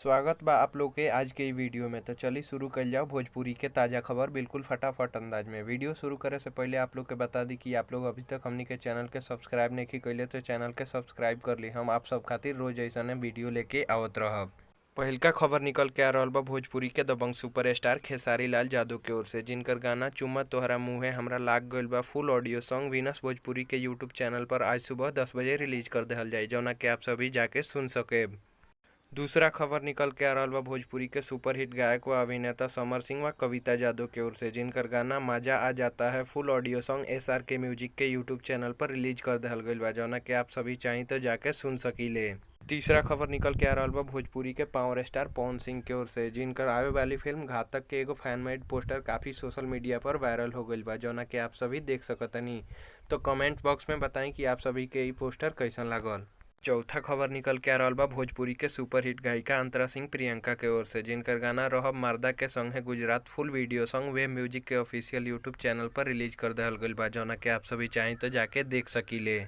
स्वागत बा आप लोग के आज के ई वीडियो में। तो चलिए शुरू कर जाओ भोजपुरी के ताज़ा खबर बिल्कुल फटाफट अंदाज में। वीडियो शुरू करे से पहले आप लोग के बता दी कि आप लोग अभी तक हमनी के चैनल के सब्सक्राइब नहीं कैले तो चैनल के सब्सक्राइब कर ली। हम आप सब खातिर रोज ऐसा वीडियो लेके आवत रहब। पहिलका खबर निकल के आ रहल बा भोजपुरी के दबंग सुपरस्टार खेसारी लाल यादव के ओर से, जिनकर गाना चुम्मा तोहरा मुँहे हमरा लाग गइल बा full audio song Venus Bhojpuri के यूट्यूब चैनल पर आज सुबह 10 बजे रिलीज कर देहल जाई, जौना के आप सभी जाके सुन सकेब। दूसरा खबर निकल के आ रहल बा भोजपुरी के सुपरहिट गायक व अभिनेता समर सिंह व कविता यादव के ओर से, जिनकर गाना मजा आ जाता है full audio song SRK music के यूट्यूब चैनल पर रिलीज कर देहल गइल बा, जौना के आप सभी चाहीं तो जाके सुन सकीले। तीसरा खबर निकल के आ रहल बा भोजपुरी के पावर स्टार पवन सिंह के ओर से, जिनकर आवे वाली फिल्म घातक के एगो फैन मेड पोस्टर काफ़ी सोशल मीडिया पर वायरल हो गइल बा, जौना के आप सभी देख सकतनी। तो कमेंट बॉक्स में बताई कि आप सभी के ई पोस्टर कैसन लागल। चौथा खबर निकल के आ रहल बा भोजपुरी के सुपरहिट गायिका अंतरा सिंह प्रियंका के ओर से, जिनकर गाना रहब मर्दा के संगे Gujarat full video song wave music के ऑफिशियल यूट्यूब चैनल पर रिलीज कर देहल गइल बा, जौना के आप सभी चाहीं तो जाके देख सकीले।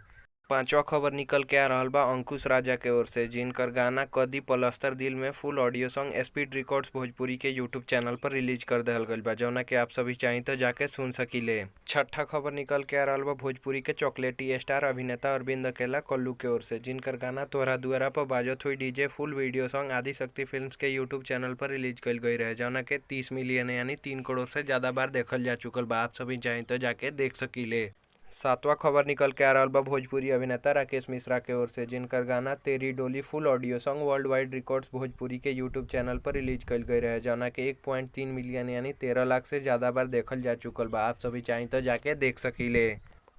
पांचवा खबर निकल के आ रहल बा अंकुश राजा के ओर से, जिनकर गाना कदी पलस्तर दिल में full audio song speed records Bhojpuri के यूट्यूब चैनल पर रिलीज कर देहल गइल बा, जौना के आप सभी चाहीं तो जाके सुन सकीले। छठा खबर निकल के आ रहल बा भोजपुरी के चॉकलेटी स्टार अभिनेता अरविंद अकेला कल्लू के ओर से, जिनकर गाना तोहरा दुआरा पर बाजत हुई DJ full video song Adishakti films के यूट्यूब चैनल पर रिलीज कइल गई रहे, जौना के 30 मिलियन यानी 3 करोड़ से ज़्यादा बार देखल जा चुकल बा। आप सभी चाहीं तो जाके देख सकीले। सातवां खबर निकल के आ रहल बा भोजपुरी अभिनेता राकेश मिश्रा के ओर से, जिनकर गाना Teri Doli full audio song world wide records Bhojpuri के यूट्यूब चैनल पर रिलीज कइल गई रहे, जौना के 1.3 मिलियन यानी 13 लाख से ज़्यादा बार देखल जा चुकल बा। आप सभी चाहीं तो जाके देख सकीले।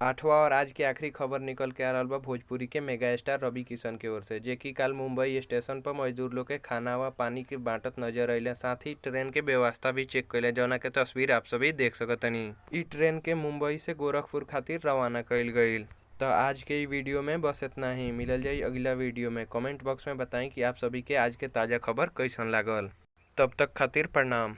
आठवां और आज के आखिरी खबर निकल के आ रहल बा भोजपुरी के मेगा स्टार रवि किशन के ओर से, जे कि काल मुंबई स्टेशन पर मजदूर लोग के खाना व पानी के बांटत नजर अइले, साथ ही ट्रेन के व्यवस्था भी चेक कइले, जौना के तस्वीर आप सभी देख सकतनी। ई ट्रेन के मुंबई से गोरखपुर खातिर रवाना कइल गइल। तो आज के ई वीडियो में बस इतना ही, मिलल जाई अगला वीडियो में। कमेंट बॉक्स में बताई कि आप सभी के आज के ताज़ा खबर कैसन लागल। तब तक खातिर प्रणाम।